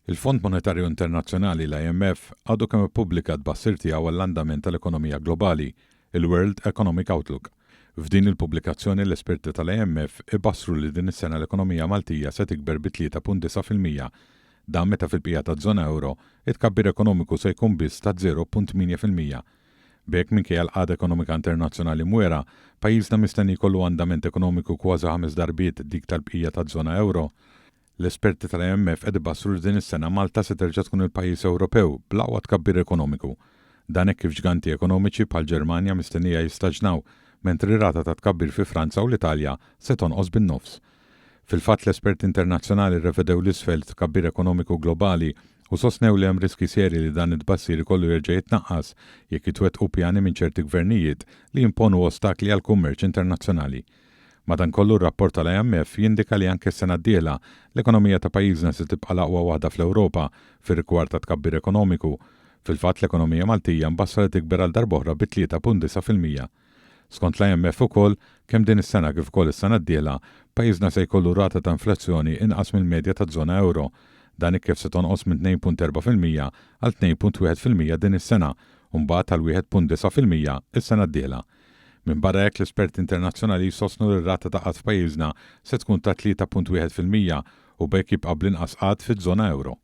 Il-Fond Monetarju Internazzjonali, l-IMF, għadu kemm ippubblika t-tbassir tiegħu għall-andament tal-ekonomija globali, il-World Economic Outlook. F'din il-pubblikazzjoni l-esperti tal-IMF ibassru li din is-sena l-ekonomija Maltija se tikber bi 3.9%. Dan meta fil-bqija taż-żona ewro, it-tkabbir ekonomiku se jkun biss ta' 0.8%. B'hekk minkejja l-qagħda ekonomika internazzjonali mwiegħra, pajjiżna mistenni jkollu andament ekonomiku kważi ħames darbiet dik tal-bqija taż-żona ewro. L-esperti tal-IMF qed ibassru li din is-sena Malta se terġa' tkun il-pajjiż Ewropew bl-aqwa tkabbir ekonomiku. Dan hekk kif ġganti ekonomiċi bħall-Ġermanja mistennija jistaġnaw, mentri r-rata ta' tkabbir fi Franza u l-Italja se tonqos bin-nofs. Fil-fatt l-esperti internazzjonali rrevedew 'l isfel it-tkabbir ekonomiku globali u sostnew li hemm riskji serji li dan it-tbassir ikollu jerġa' jitnaqqas jekk jitwettqu pjani minn ċerti gvernijiet li jimponu ostakli għall-kummerċ internazzjonali. Madankollu r-rapport tal-IMF jindika li anke s-sena d-dieħla, l-ekonomija ta' pajjiżna se tibqa' l-aqwa waħda fl-Ewropa fir-rigward ta' tkabbir ekonomiku. Fil-fatt l-ekonomija Maltija mbassra li tikber għal darb'oħra bi 3.9%. Skont l-IMF ukoll, kemm din is-sena kif ukoll is-sena d-dieħla, pajjiżna se jkollu rata ta' inflazzjoni inqas mill-medja taż-żona ewro. Dan hekk kif se tonqos minn 2.4% għal 2.1% din is-sena u mbagħad għal 1.9% is-sena d-dieħla. Minbarra hekk l-esperti internazzjonali jsostnu li r-rata ta' qgħad f'pajjiżna se tkun ta' 3.1% u b'hekk jibqa' bl-inqas qgħad fiż-żona ewro.